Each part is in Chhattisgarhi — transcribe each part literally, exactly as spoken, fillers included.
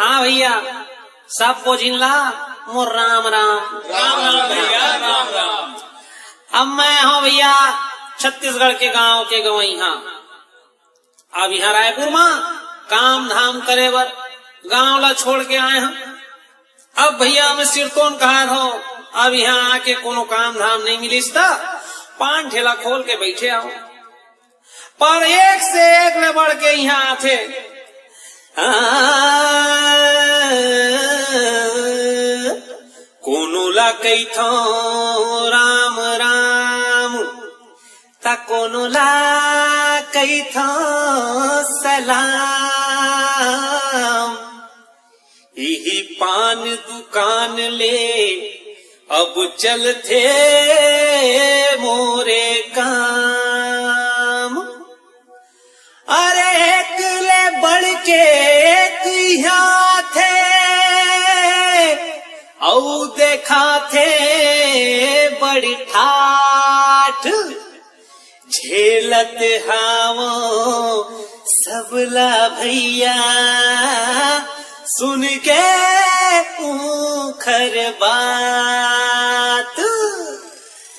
हाँ भैया, सब बोझिन ला मोर राम राम। राम राम भैया, राम राम। अब मैं हँव भैया छत्तीसगढ़ के गांव के गवइहा। अब इहाँ रायपुर म काम धाम करे बर गांव ला छोड़ के आए हँव। अब भैया मैं सिरतोन कहार हँव, अब इहाँ आके कोनो काम धाम नइ मिलिस त पान ठेला खोल के बइठे हँव। पर एक से एक ले बढ़ के इहाँ आथे। आ, कोनो ला कहिथँव राम राम, त कोनो ला कहिथँव सलाम। इही पान दुकान ले अब चलथे मोरे काम। अरे एक ले बढ़ के एक इहाँ थे, अउ देखाथे बड़ी ठाठ। झेलत हवँव सबला भैया, सुन के उँखर बात।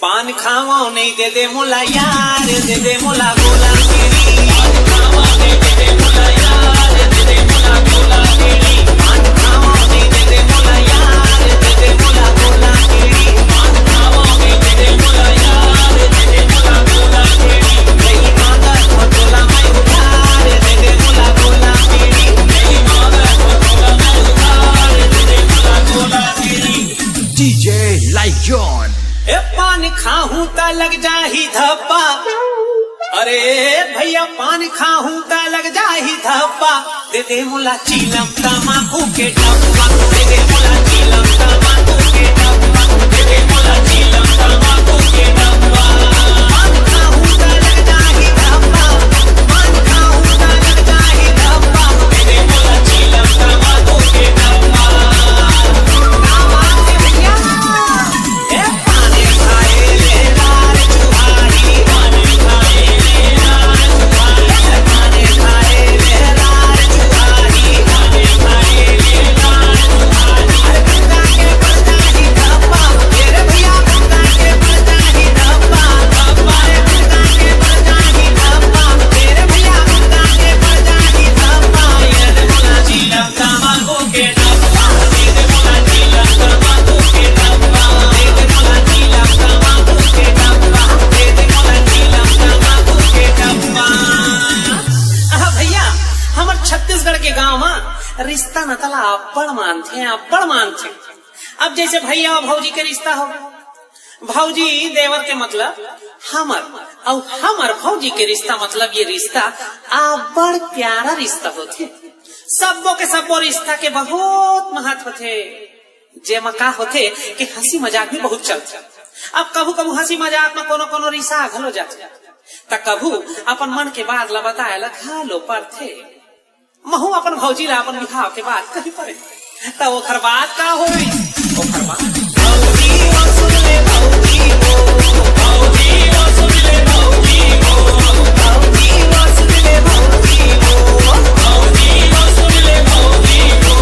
पान खावँव नइ दे दे मोला यार, दे दे मोला गोला बीड़ी। पान खावँव नइ दे दे मोला यार, दे दे मोला गोला बीड़ी। पान खावँव नइ दे दे मोला यार, दे दे मोला गोला बीड़ी। पान खावँव नइ दे दे मोला यार, दे दे मोला गोला बीड़ी। नइ मांगत हँव तोला मैं उधार, दे दे मोला गोला बीड़ी। नइ मांगत हँव तोला मैं उधार, दे दे मोला गोला बीड़ी। DJ Lion। ए पान खाहूं त लग जाही धब्बा। अरे भैया पान खाहूं त लग जाही धब्बा। दे दे मोला चीलम तमाकू के डब्बा। दे दे मोला चीलम तमाकू के डब्बा। दे दे मोला चीलम तमाकू के डब्बा। पान खाहूं त लग जाही धब्बा। पान खाहूं त लग जाही धब्बा। दे दे मोला चीलम तमाकू के डब्बा। का बात हे भैया? आहा भैया, हमर छत्तीसगढ़ के गांव म रिश्ता नाता ला अब्बड़ मानथे, अब्बड़ मानथे। अब जैसे भैया अउ भौजी के रिश्ता हो, भौजी देवर के मतलब हमर, अउ हमर भौजी के रिश्ता मतलब ये रिश्ता अब्बड़ प्यारा रिश्ता होथे। सब्बो के सब्बो रिश्ता के बहुत महत्व होथे। जेमा का होथे कि हंसी मजाक भी बहुत चलथे। अब कभू कभू हंसी मजाक म कोनो कोनो रिसा घलो जाथे, त कभू अपन मन के बात ला बताए ला घलो परथे। महू अपन भौजी ला अपन बिहाव के बात कही परे, त ओखर बात का होई? ओखर बात, भौजी ओ सुन ले भौजी ओ, भौजी ओ सुन ले भौजी ओ, भौजी ओ सुन ले भौजी ओ, भौजी ओ सुन ले भौजी ओ।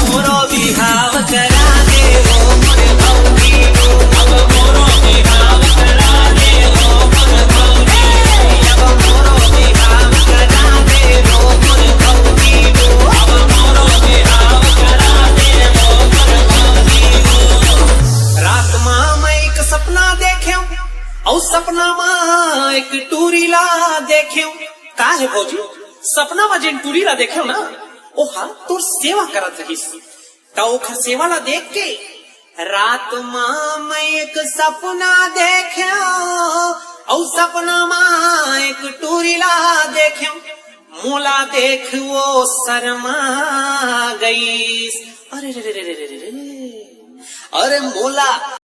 मोरो बिहाव करा दे ओ मोरे भौजी ओ, अब मोरो बिहाव करा दे ओ मोरे भौजी ओ, अब मोरो बिहाव करा दे ओ मोरे भौजी ओ, अब मोरो बिहाव करा दे ओ मोरे भौजी ओ। रात मा मैं एक सपना देखेंव, अउ सपना मा एक टूरी ला देखेंव। का हे भौजी, सपना मा जेन टूरी ला देखेंव ना, ओहा तोर सेवा करत रहिस। त ओखर सेवा ला देख के, रात मा मैं एक सपना देखेंव, अउ सपना मा एक टूरी ला देखेंव। मोला देख वो शर्मा गईस। अरे रे रे रे रे रे रे। अरे मोला